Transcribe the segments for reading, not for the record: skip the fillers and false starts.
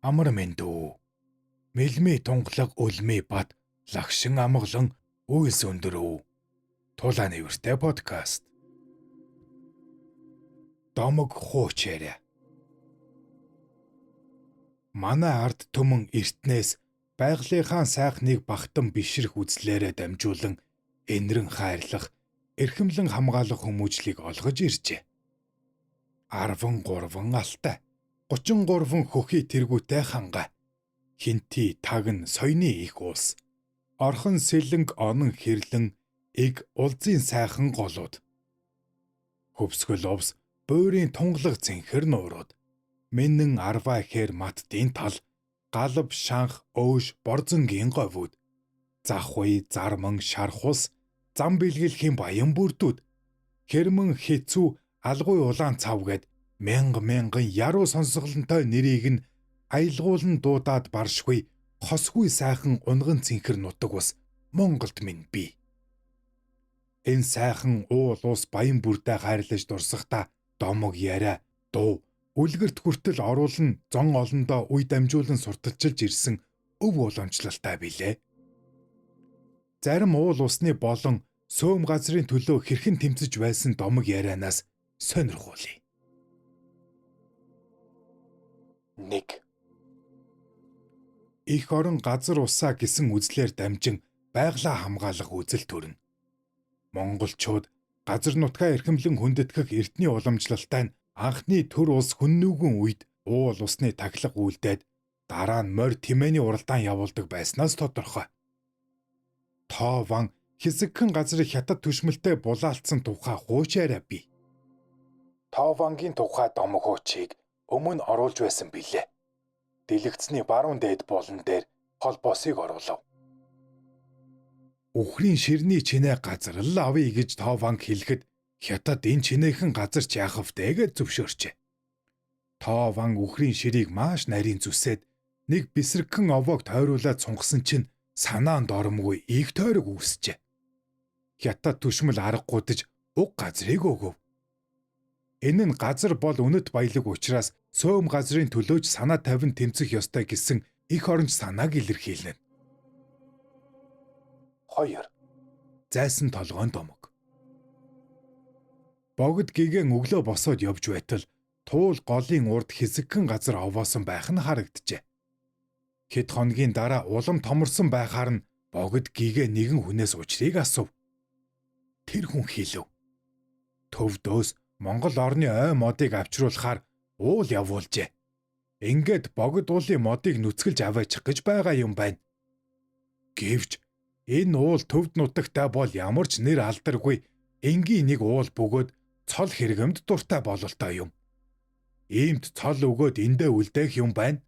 Амар мэндүү. Мэлмий тунгалаг үлмий бат лагшин амгалан үйлс өндөрөө. Тулаан нээвэртэй подкаст. Домог хуучээрэ. Манай ард түмэн эртнээс байгалийнхаа сайхныг багтан бишрэх үзлээрээ дамжуулан энэрэн хайрлах, эрхэмлэн хамгаалах хүмүүжлийг олгож иржээ. 13 алтай, 33 хөхий тэргүүтэй хангай, хинти тагн соёны их улс, орхон сэлэнг онон хэрлэн эг улзын сайхан голууд. Хөвсгөл увс буурийн тунгалаг цэнхэр нуурууд, минэн арваа хээр маттын тал, галав шанх өөш борзонгийн говьуд, захуй зарман шархус зам бэлгэлхийн баян бүрдүүд, хэрмэн хэцүү алгуй улаан цав гэд мянга мянган яруу сонсголонтой нэрийг нь аялгуулан дуудаад баршгүй хосгүй сайхан унган цэнхэр нутаг ус Монголд минь бий. Энэ сайхан уул ус баян бүрдээ хайрлаж дурсахдаа домог яриа, дуу, үлгэрт хүртэл оруулан зон олондоо үе дамжуулан сурталчилж ирсэн өв уламжлалтай билээ. Зарим уул усны болон сөөм газрын төлөө хэрхэн тэмцэж байсан домог ярианаас сонирхуулъя. 1. Их орон газар усаа гэсэн үзлээр дамжин байгалаа хамгаалах үзэл төрнө. Монголчууд газар нутгаа эрхэмлэн хүндэтгэх эртний уламжлалтай нь анхны төр улс хүннүүгэн үед уул усны тахилга үйлдээд дараа нь морь тэмээний уралдаан явуулдаг байснаас тодорхой. Тоован хэсэгхэн газрыг хятад түшмэлтэй булаалцсан тухай хуучаарай бий. Тоовангийн тухай домог хуучийг өмнө оруулж байсан билээ. Дэлгэцний баруун дээд булан дээр холбоосыг оруулав. Үхрийн ширний чинээ газар л авъя гэж Тоованг хэлэхэд хятад энэ чинээхэн газар ч яах вэ гэж зөвшөөрчээ. Тоован үхрийн ширийг маш нарийн зүсээд нэг бисрэгхэн овоог тойруулаад сунгасан чинь санаанд оромгүй их тойрог үүсчээ. Хятад түшмэл аргагүйдэж уг газрыг өгөв. Энэ нь газар бол үнэт баялаг учраас сөөм газрын төлөөж санаа тавин тэмцэх ёстой гэсэн эх оронч санааг илэрхийлнэ. 2. Зайсан толгойн домог. Богд гигэн өглөө босоод явж байтал туул голын урд хэсэгхэн газар овоосон байх нь харагджээ. Хэд хоногийн дараа улам томорсон байхаар нь богд гигэ нэгэн хүнээс учрыг асуув. Тэр хүн хэлв. Төвдөөс Монгол орны ой модыг авчруулахаар уул явуулжээ. Ингээд богд уулын модыг нүцгэлж аваачих гэж байгаа юм байна. Гэвч энэ уул төвд нутагтай бол ямар ч нэр алдаргүй энгийн нэг уул бөгөөд цол хэрэгэмд дуртай бололтой юм. Иймд цол өгөөд эндээ үлдээх юм байна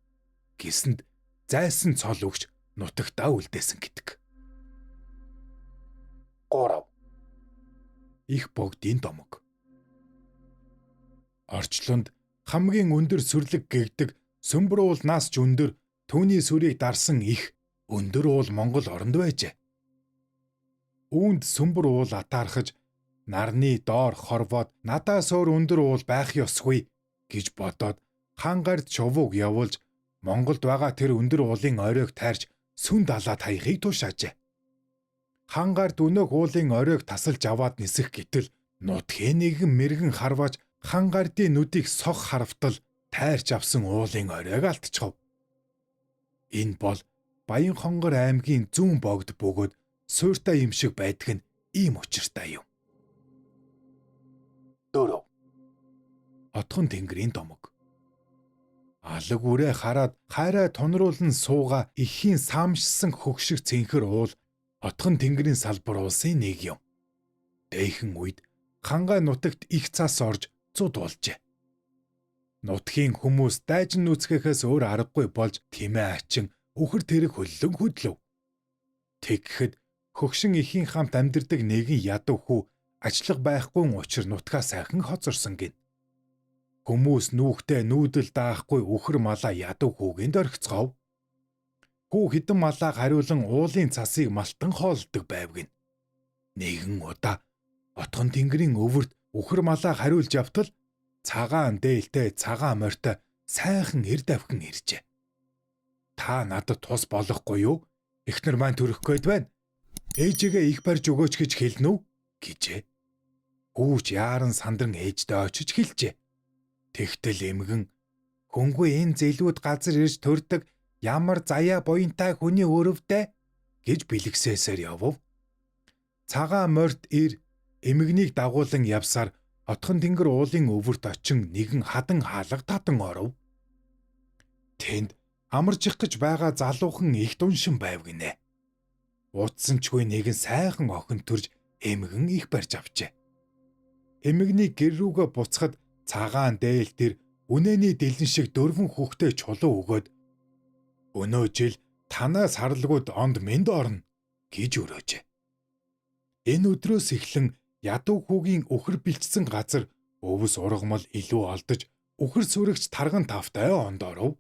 гэсэнд зайсан цол өгч нутагтаа үлдээсэн гэдэг. 3. Их богдын домог. Орчлонд хамгийн өндөр сүрлэг гэгдэг Сөмбөр уулнаас ч өндөр түүний сүрийг дарсан их өндөр уул Монгол оронд байжээ. Үүнд Сөмбөр уул атаархаж нарны доор хорвоод надаас өөр өндөр уул байх ёсгүй гэж бодоод хаан гард шувууг явуулж Монголд байгаа тэр өндөр уулын оройг тайрч сүн далаа таяхыг тушаажээ. Хаан гард өнөөх уулын оройг тасалж аваад нисэх гэтэл нутгийн нэгэн мэрэгэн харвааж хан гардын нүдийг сох харавтал тайрч авсан уулын оройг алдчихав. Энэ бол Баян-Хонгор аймгийн зүүн богд бөгөөд сууртай юм шиг байдаг нь ийм учиртай юм. 4. Отхон тэнгэрийн домог. Алаг үрээ хараад хайраа тунруулан сууга ихийн саамшсан хөгшиг цэнхэр уул отхон тэнгэрийн салбар уулсын нэг юм. Дээхэн үед хангай нутагт их цас орж зуд болжээ. Нутгийн хүмүүс дайжин нүүцгэхээс өөр аргагүй болж тэмээ ачин үхэр тэрэг хөллөн хөдлөв. Тэгэхэд хөгшин ихийн хамт амьдардаг нэгэн ядуу хүү ажиллаг байхгүй учир нутгаа сайхан хоцорсон гин. Хүмүүс нүүхтээ нүүдэл даахгүй үхэр малаа ядуу хүүгийн дөрхицгов. Хүү хідэн малаа хариулан уулын цасыг малтан хоолдог байв гин. Нэгэн удаа отхон тэнгэрийн өвөрт үхэр малаа хариулж явтал цагаан дээлтэй цагаан морьтой сайхан эр давхин иржээ. Та надад тус болохгүй юу? Эхнэр маань төрөх гээд байна. Ээжигээ их барьж өгөөч гэж хэлнэ үү? Гэжээ. Хүүч яаран сандран ээждээ очиж хэлжээ. Тэгтэл эмгэн хөнгөө энэ зэлүүд газар ирж төрдөг ямар заяа буянтай хүний өрөвдөө гэж бэлгсээсээр явв. Цагаан морьд ир эмгнийг дагуулan явсаар Отхон тэнгэр уулын өвөрт очин нэгэн хадан хаалга татан оров. Тэнд амарчих гэж байгаа залуухан их дуншин байв гинэ. Утсан чгүй нэгэн сайхан охин төрж эмгэн их барьж авчээ. Эмгэний гэр рүүгээ буцахад цагаан дээл тэр үнэний дэлэн шиг дөрвөн хүүхдээ чулуу өгөөд өнөө жил танаас харлгууд онд мэнд орно гэж өрөөжээ. Энэ өдрөөс эхлэн ядуу хүүгийн үхэр бэлчсэн газар өвс ургамал илүү олдож үхэр сүрэгч тарган тавтай онд оров.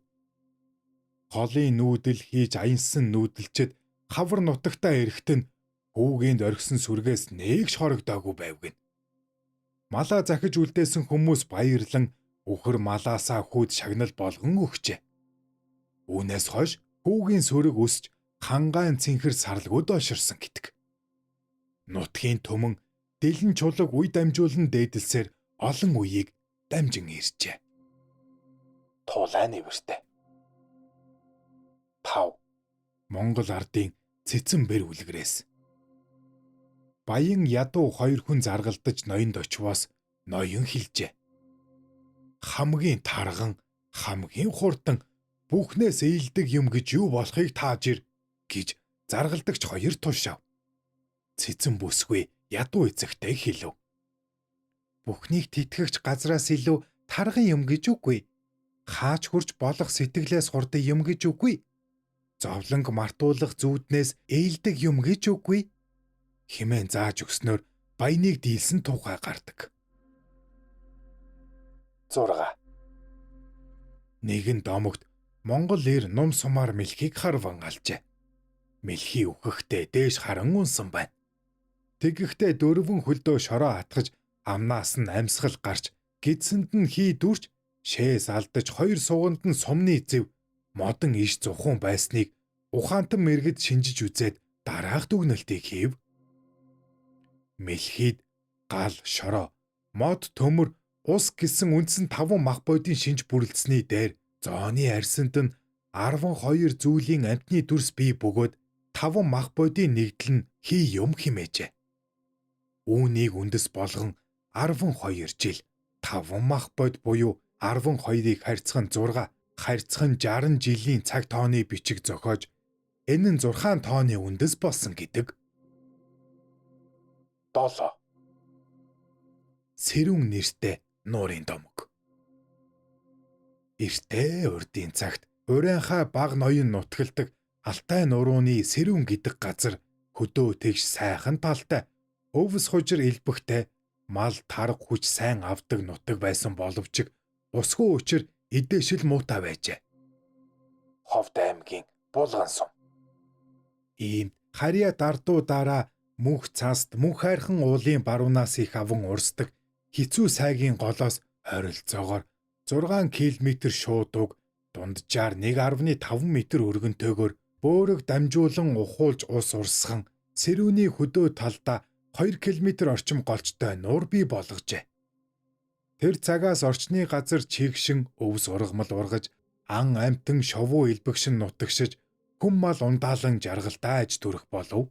Холын нүүдэл хийж аянсан нүүдэлчд хавар нутагтаа эрэхт нь хүүгийн орхисон сүргээс нэг ч хорогдоогүй байв гин. Малаа захиж үлдээсэн хүмүүс баярлан үхэр малаасаа хүүд шагнал болгон өгчээ. Үүнээс хойш хүүгийн сүрэг өсч хангаан цэнхэр сарлгууд оширсон гэдэг. Нутгийн түмэн дэлэн чулууг үе дамжуулан дээдэлсээр олон үеийг дамжин иржээ. Тулай нээвэртэй. 5. Монгол ардын цэцэн бэр үлгэрээс. Баян ядуу хоёр хүн заргалдаж ноёнд очивоос ноён хэлжээ. Хамгийн тарган, хамгийн хурдан бүхнээс ээлдэг юм гэж юу болохыг тааж ир гэж заргалдагч хоёр тушаав. Цэцэн бүсгүй ядуу эцэгтэй хэлв. Бүхнийг тэтгэгч газраас илүү тарган юм гэж үгүй. Хаач хурж болох сэтгэлээс хурдан юм гэж үгүй. Зовлонг мартуулах зүүднээс ээлдэг юм гэж үгүй. Химэн зааж өгснөөр баяныг дийлсэн тухай гардаг. 6. Нэгэн домогт Монгол эр нум сумаар мэлхийг харван алжээ. Мэлхий үхэхдээ дээш харан унсан байна. Тэгэхдээ дөрвөн хөлдөө шороо атгаж амнаас нь амьсгал гарч гидсэнд нь хий дүрч шээс алдаж хоёр суганд нь сумны зэв модон иш зухуун байсныг ухаантан мэргэд шинжиж үзээд дараах дүгнэлтийг хийв. Мэлхийд гал шороо мод төмөр ус гэсэн үндсэн 5 мах бодийн шинж бүрэлдсэний дээр зооны арьсанд нь 12 зүйлийн амьтны дүрс бий бөгөөд 5 мах бодийн нэгдэл нь хий юм химээжээ. Үүнийг үндэс болгон 12 жил 5 мах бод буюу 12-ыг харьцах нь 6, харьцах нь 60 жилийн цаг тооны бичиг зохиож энэ нь 6 тооны үндэс болсон гэдэг. 7. Сэрүүн нэртэй нуурын домог. Эртээ урдын цагт урайнхаа баг ноён нутгалдаг Алтай нурууны Сэрүүн гэдэг газар хөдөө тэгш сайхан талтай өвс хужир элбэгтэй мал тарга хүч сайн авдаг нутаг байсан боловч усгүй учир эдээшил муутай байжээ. Ховд аймгийн Булган сум. Ийм харьяа дардуу дараа мөнх цаст мөнх хайрхан уулын баруунаас их аван урсдаг хэцүү сайгийн голоос ойролцоогоор 6 км шуудууг дунджаар 1.5 м өргөнтэйгээр бөөрөг дамжуулан ухуулж ус урсган сэрүүний хөдөө талдаа 2 км орчим голчтой нуур бий болгожээ. Тэр цагаас орчны газар чигшин өвс ургамал ургаж ан амтан шовуу элбэгшин нутагшиж хүм мал ундаалан жаргалтай аж төрөх болов.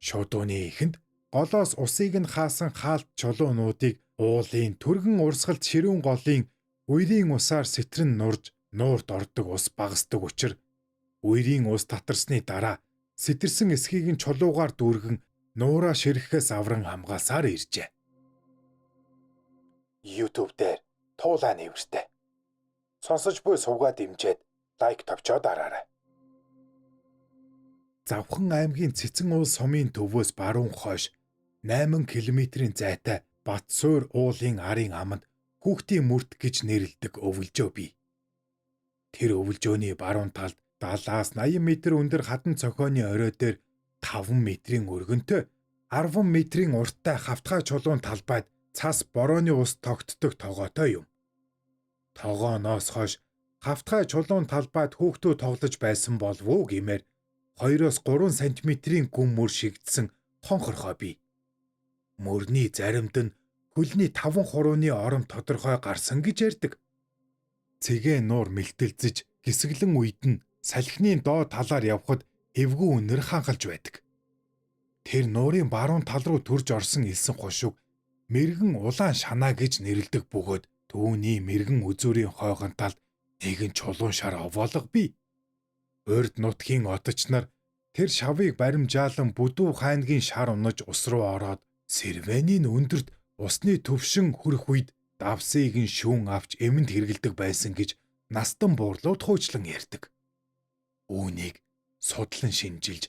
Шуудууны эхэнд голоос усыг нь хаасан хаалт чулуунуудыг уулын түргэн урсгалд ширүүн голын үерийн усаар сэтрэн нурж нуурт ордог ус багасдаг учир үерийн ус татарсны дараа сэтэрсэн эсхийг нь чулуугаар дүүргэн нуураа ширэхээс авран хамгаалсаар иржээ. YouTube дээр туулаа нээвэртэй. Сонсож буй сувгаа дэмжиж лайк товчоо дараарай. Завхан аймгийн Цэцэн уул сумын төвөөс баруун хойш 8 км-ийн зайтай Батсуур уулын арын аманд Хүүхдийн мөрт гэж нэрлэдэг өвөлжөө бий. Тэр өвөлжөөний баруун талд 70-аас 80 м өндөр хадан цохионы орой дээр 5 метрийн өргөнтэй 10 метрийн урттай хавтгай чулуун талбайд цас борооны ус тогтдог тогоотой юм. Тогооноос хойш Хавтгай чулуун талбайд хүүхдүүд тоглож байсан болов уу гэмээр 2-3 сантиметрийн гүн мөр шигдсэн хонхорхой бий. Мөрний заримд нь хөлний 5 хурууны ором тодорхой гарсан гэж ярьдаг. Цэгээ нуур мэлтэлзэж гисгэлэн үед нь салхины доод талаар явхад эвгүй үнэр ханхалж байдаг. Тэр нуурын баруун тал руу төрж орсон элсэн хушууг мэргэн улаан шанаа гэж нэрлэдэг бөгөөд түүний мэргэн үзүүрийн хойгон талд нэгэн чулуун шар овоолго бий. Урд нутгийн оточ нар тэр шавыг баримжаалан бүдүү хайнгийн шар унаж ус руу ороод сэрвэний өндөрт усны төвшин хүрэх үед давсыг нь шүүн авч эмэнд хэргэлдэг байсан гэж настан буурлууд хуучлан ярьдаг. Үүнийг судлан шинжилж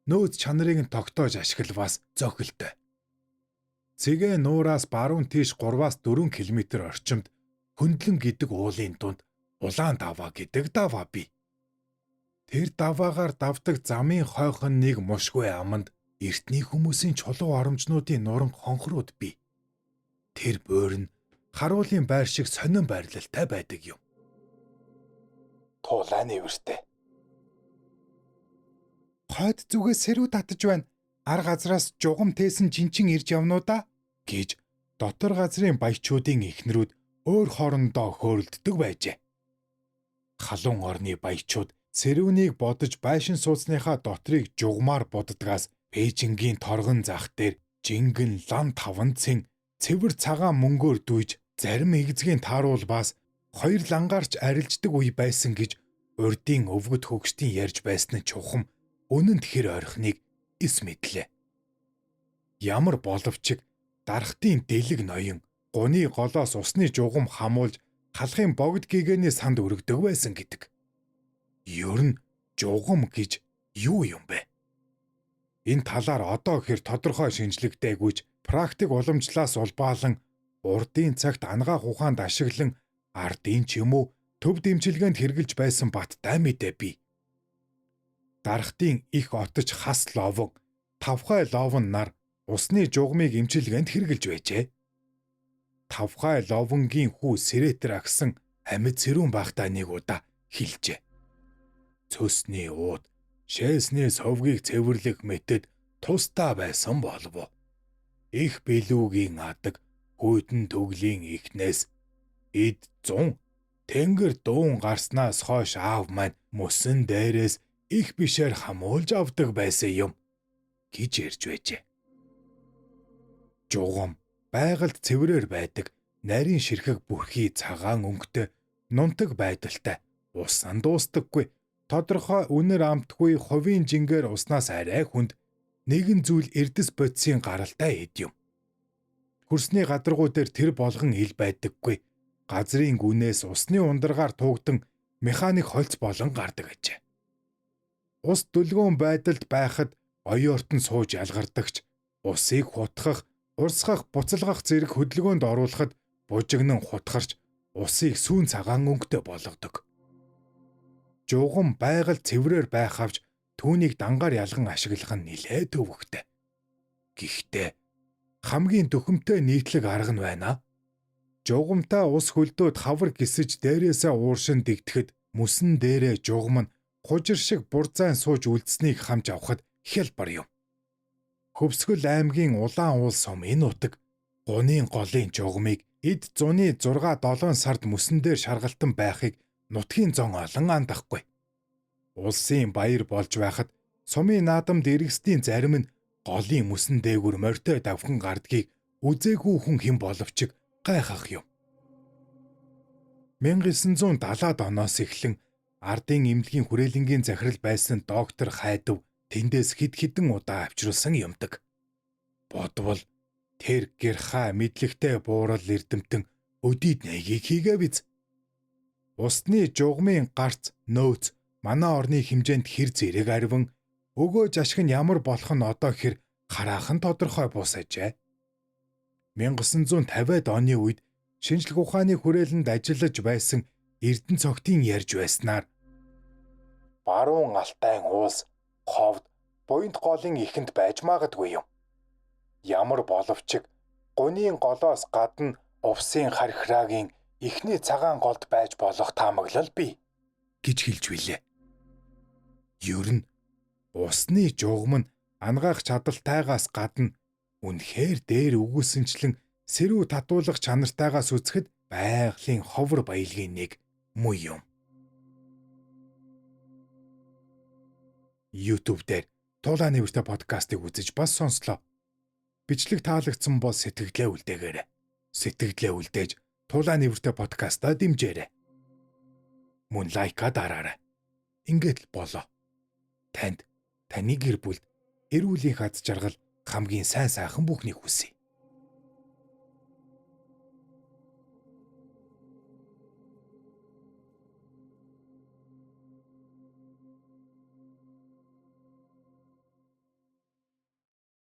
нөөц чанарыг нь тогтоож ашиглаваас зохилтой. Цэгээ нуураас баруун тийш 3-4 км орчимд Хөндлөн гэдэг уулын дунд Улаан даваа гэдэг даваа бий. Тэр даваагаар давдаг замын хойхон нэг мушгүй аманд эртний хүмүүсийн чулуу оромжнуудын нуран хонхрууд бий. Тэр буур нь харуулын байр шиг сонин байрлалтай байдаг юм. Тулаа нээвэртэй. Хойд зүгээс сэрүү татаж байна. Ар газраас жугам тээсэн жинчин ирж явнуу да гэж дотор газрын баячуудын эхнэрүүд өөр хоорондоо хөөрөлддөг байжээ. Халуун орны баячууд сэрүүнийг бодож байшин сууцныхаа дотрыг жугмаар буддгаас Бээжингийн торгон зах дээр жингэн лан таван цэн цэвэр цагаан мөнгөөр дүйж зарим эгзгийн тааруулбаас хоёр лангаарч арилждаг үе байсан гэж урдын өвгөд хөгшдийн ярьж байсан нь чухам үнэнд хэр ойрхоныг эс мэдлээ. Ямар боловч дархтын дэлэг ноён гуны голоос усны жугам хамуулж халахын богд гэгэний санд өргөдөг байсан гэдэг. Ер нь жугам гэж юу юм бэ? Энэ талаар одоо хэр тодорхой шинжлэгдээгүйч практик уламжлаас улбаалан урдын цагт ангаах ухаанд ашиглан ардын ч юм уу төв дэмчилгээнд хэрглэж байсан баттай мэдээ бий. Дархтын их отож хас ловон, тавхай ловон нар усны жугмыг эмчилгээнд хэрглэж байжээ. Тавхай ловонгийн хүү Сэрэтэр агсан амьд сэрүүн байхдаа нэг удаа хэлжээ. Цөсний ууд шээсний совгийг цэвэрлэх мэтэд тусдаа байсан болов уу? Их билүүгийн адаг хүйтэн төглийн ихнээс эд зун тэнгэр дуун гарснаас хойш аав маань мөсөн дээрээс их бишээр хамуулж авдаг байсан юм гэж ярьж байжээ. Жугам байгальд цэврээр байдаг нарийн ширхэг бүрхий цагаан өнгөтэй нунтаг байдалтай усан дуустдаггүй тодорхой үнэр амтгүй хувийн жингээр уснаас арай хүнд нэгэн зүйл эрдэс бодисын гаралтай эд юм. Хөрсний гадаргуу дээр тэр болгон ил байдаггүй. Газрын гүнээс усны ундаргаар туугдан механик хольц болон гардаг ажээ. Ус дүлгөөн байдалд байхад оёорт нь сууж ялгардагч усыг хутгах, урсгах, буцалгах зэрэг хөдөлгөөнд оруулахад бужигнан хутгарч усыг сүүн цагаан өнгөтэй болгодог. Жугам байгаль цэврээр байх авч түүнийг дангаар ялган ашиглах нь нилээ төвөгтэй. Гэхдээ хамгийн дөхөмтэй нийтлэг арга нь байна. Жугамтай ус хөлдөөд хавар гисэж дээрээсээ ууршин дэгдэхэд мөсөн дээрээ жугам нь хужир шиг бурзайн сууж үлдсэнийг хамж авахад хялбар юм. Хөвсгөл аймгийн Улаан уул сум энэ утаг гунийн голын жугамыг эд зуны 6 7 сард мөсөн дээр шаргалтан байхыг нутгийн зон олон андахгүй. Улсын баяр болж байхад сумын наадамд эргэсдийн зарим нь голын мөсөн дээгүр морьтой давхан гардгийг үзээгүй хүн хэн боловч гайхах юм. 1970-ад оноос эхлэн ардын эмнэлгийн хүрээлэнгийн захирал байсан доктор Хайдав тэндээс хэд хэдэн удаа авчруулсан юмдаг. Бодвол тэр гэрхаа мэдлэгтэй буурал эрдэмтэн өдийд нэгийг хийгээ биз. Усны жугмын гарц нөөц манай орны хэмжээнд хэр зэрэг ариван өгөөж ашиг нь ямар болох нь одоо хэр хараахан тодорхой буусажээ. 1950-ад оны үед шинжлэх ухааны хүрээлэнд ажиллаж байсан Эрдэнэ цогтын ярьж байснаар Баруун Алтайн уулс ховд буянт голын ихэнд байж магадгүй юм. Ямар боловч гунийн голоос гадна увсын хархираагийн Эхний цагаан голд байж болох таамаглал бий гэж хэлж билээ. Ер нь усны жугам нь ангаах чадалтайгаас гадна үнэхээр дээр өгүүлсэнчлэн сэрүү татуулах чанартайгаас үзэхэд байгалийн ховор баялагын нэг муу юм. YouTube дээр Тулааны нэртэй подкастыг үзэж бас сонслоо. Бичлэг таалагдсан бол сэтгэлдээ үлдээгээрэй. Сэтгэлдээ үлдээж Тулааны нэртэй подкастаа дэмжээрэй. Мөн лайкаа дараарай. Ингээд л болоо. Танд, таны гэр бүлд эрүүлийн хад жаргал хамгийн сайн сайхан бүхнийг хүсье.